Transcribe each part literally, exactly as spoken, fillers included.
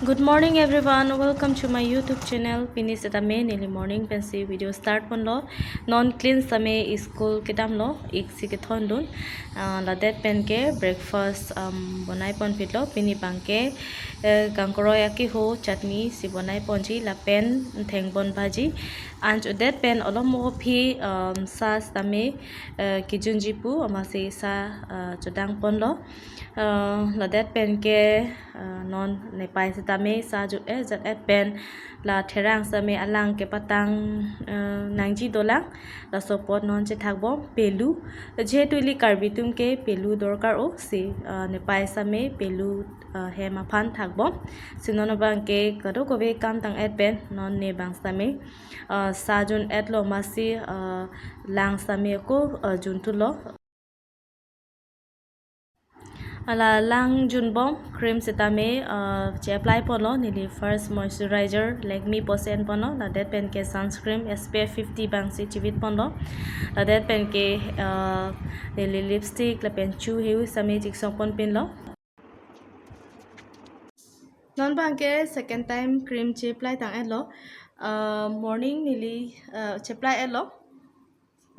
Good morning everyone, welcome to my YouTube channel. Pini setame neli morning pensi video start ponlo. Non clean setame school kedamlo, ik si kethondun. Ah, ladet pen ke breakfast, um, bonai ponphitlo. Pini abang ke, eh, kangkoroi akiho chutney si bonai ponji lapen thengbon bhaji. Anchot det pen olom mo aphi, um, sa setame, eh, kejunji pu amatsi sa, eh, chodang ponlo. Eh, ladet pen ke, eh, non nepei setame sa jut-et jat-et pen la therang setame alang kepatang, eh, nangji dolang. Laso apot non chethakbom pelu. Jehetu ili Karbi atum ke pelu dorkar-o si, eh, nepei setame pelu, eh, hem aphan thakbom. Si non abang ke kadokave kam tang-et pen non ne abang setame, eh, sa jun-etlo amatsi, eh, lang setame ako, eh, junthunlo. Hala lang junbom cream setame, uh, che-apply ponlo, neli first moisturizer Lakme pusi en ponlo, ladet pen ke sunscreen S P F fifty abang si chivit ponlo, ladet pen ke, uh, neli lipstick lapen chu heihui setame chiksong ponpinlo. Non abang ke second time cream che-apply tang-etlo, uh, morning neli, uh, che-apply-etlo.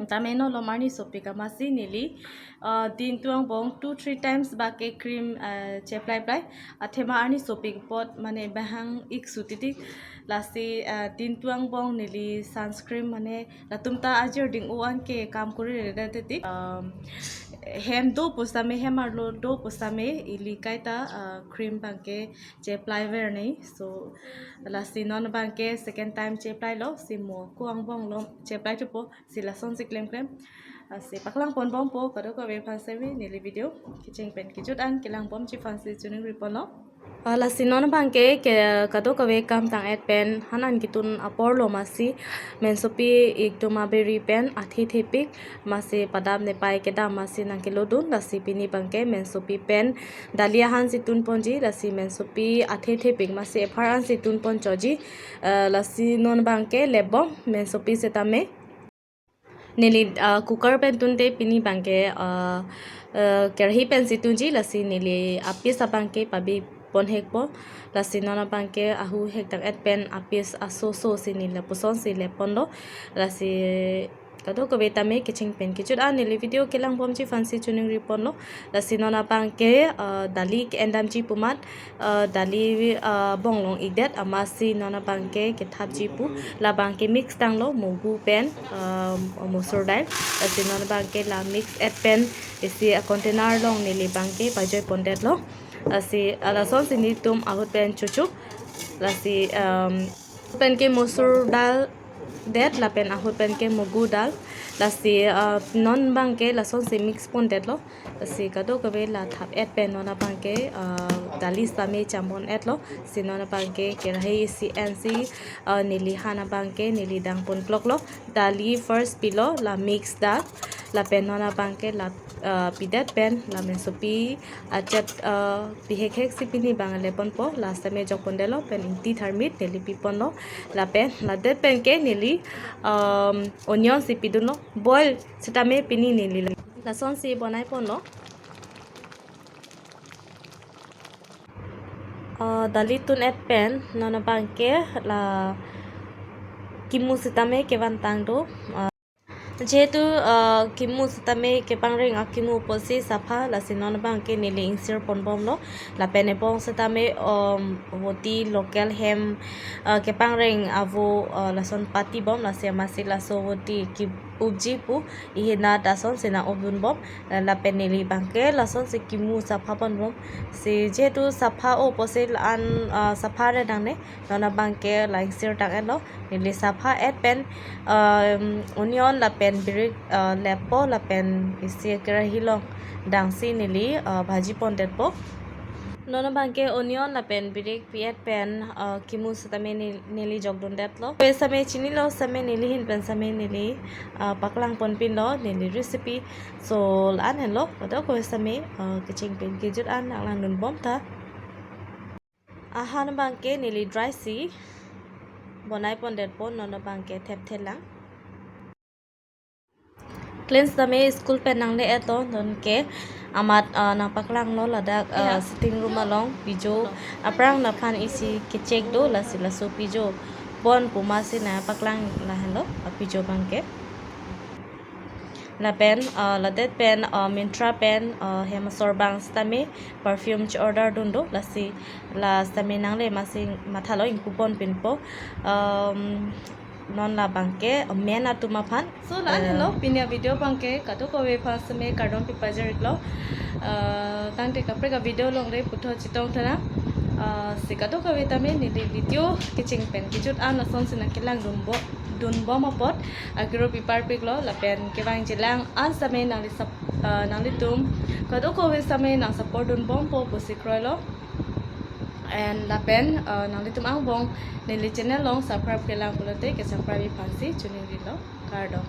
Tame non lom arni sopik amatsi neli, ah, din tu angbong two three times abang ke cream, ah, che-apply-play. Athema arni sopik apot mane bahang ik su titik. Lasi, ah, din tu angbong neli sunscreen mane latum ta ajir ding-o an ke kam kori reda titik. Um, hem do pu setame, hem arlo do pu setame ili kaita, ah, cream abang ke che-apply ver nei. So lasi non abang ke second time che-apply-lo, si mo ako angbong lom che-apply thupo. Si lasonsi klemklem, ah, si paklang ponbompo kadokave aphan setame neli video kecheng pen kejut an kelang bomji aphansi choningri ponlo. Ah, lasi non abang ke, ke kadokave kam tang-et pen hanan ketun aporlo amatsi mensopi ik doma beri pen athe thepik amatsi padap nepei kedam amatsi nangkelodun, lasi pini abang ke mensopi pen dali ahan si tun ponji, lasi mensopi athe thepik amatsi ephar an si tun pon choji. Ah, lasi non abang ke lepbom mensopi setame. Neli, ah, cooker pen tunte pini abang ke, ah, ah, kerahi pensi tunji, lasi neli apiece abang ke pabi ponhekpo. Lasi non abang ke ahu hek tang-et pen apiece aso so si neli lapusonsi lep ponlo. Lasi kadokave tame kecheng pen kejut an neli video kelang bomji aphansi choningri ponlo. Lasi non abang ke, ah, dali ke-endamji pu amat, ah, dali, ah, bonglong ikdet amatsi non abang ke kethapji pu. La abang ke mix tanglo mugu pen, ah, musur dal. Lasi non abang ke la mix-et pen isi a-container along neli abang ke pajoi pondetlo. Lasi, ah, lasonsi nelitum ahut pen chuchu. Lasi, um, pen ke musur dal det lapen ahut pen ke mugu dal. Lasi, ah, non abang ke lasonsi mix pondetlo. Si kadokave la thap-et pen non abang ke, ah, dali setame cham pon-etlo. Si non abang ke kerahi isi ensi, ah, neli han abang ke neli dang pon kloklo. Dali first pilo, la mix dal. Lapen non abang ke la, ah, pidet pen la mensopi achet, ah, pihek hek si pini abang le ponpo. La setame jok pondetlo pen ingti tharmit neli pi ponlo. Lapen ladet pen ke neli, um, onion si pidunlo. Boil setame pini neli la lasonsi bonai ponlo. Ah, dali tun-et pen non abang ke la kimu setame kevantang do. Ah, jehetu, ah, kimu setame kepangreng akimu pusi sapha, lasi non abang ke neli ingsir ponbomlo. Lapen ebong setame, um, voti local hem, ah, kepangreng avo, ah, lason patibom, lasi amatsi laso voti ki-upji pu ihinat asonsi nang-updunbom, eh, lapen neli abang ke lasonsi kimu sapha ponbom. Si jehetu sapha-o pusi la-an, ah, sapha re nangne, non abang ke la ingsir tang-etlo, neli sapha-et pen, um, onion lapen birik, ah, leppo lapen isi kerahi along dangsi neli, ah, bhaji pondetpo. Non abang ke onion lapen birik pi-et pen, ah, kimu setame ne-, neli jokdundetlo. Pe setame chinilo setame neli ahin pen setame neli, ah, paklang ponpinlo neli recipe. So la-an henlo, kadokave setame, ah, kecheng pen kejut an nang langdunbom tha. Ahan abang ke neli dry si bonai pondetpo, non abang ke thepthe lang. Clean setame school pen nangle-etlo, non ke Amat uh, nangpaklanglo ladak uh, Ya. Sitting room along pijo. Aphrang aphan isi kechek do, lasi laso pijo pon pu ma si nangpaklang lahenlo, uh, pijo abangke. Lapen uh, ladet pen uh, Myntra pen uh, hem asor abang sitame perfume che-order dun do, lasi la sitame nangle ma si mathalo ingpu ponpinpo. Um, non labangke uh, men atum aphan. So, la-an Eh. Helo, pini avideo abangke kadokave aphan sitame kardom pipajir-iklo. Uh, tangte kaprek avideo along le puthot chetong tha nang. Uh, si kadokave tame neli video kecheng pen kejut an asonsi nangkelang dunbo, dunbom apot akiro piparpiklo, lapen kevangjilang an sitame nangli sap-, uh, nanglitum kadokave sitame nangsupport dunbompo pusi kroilo. And lapen uh, nanglitum angbong neli channel along subscribe kelang pulote ke-subscribe aphansi choningrilo. Kardom.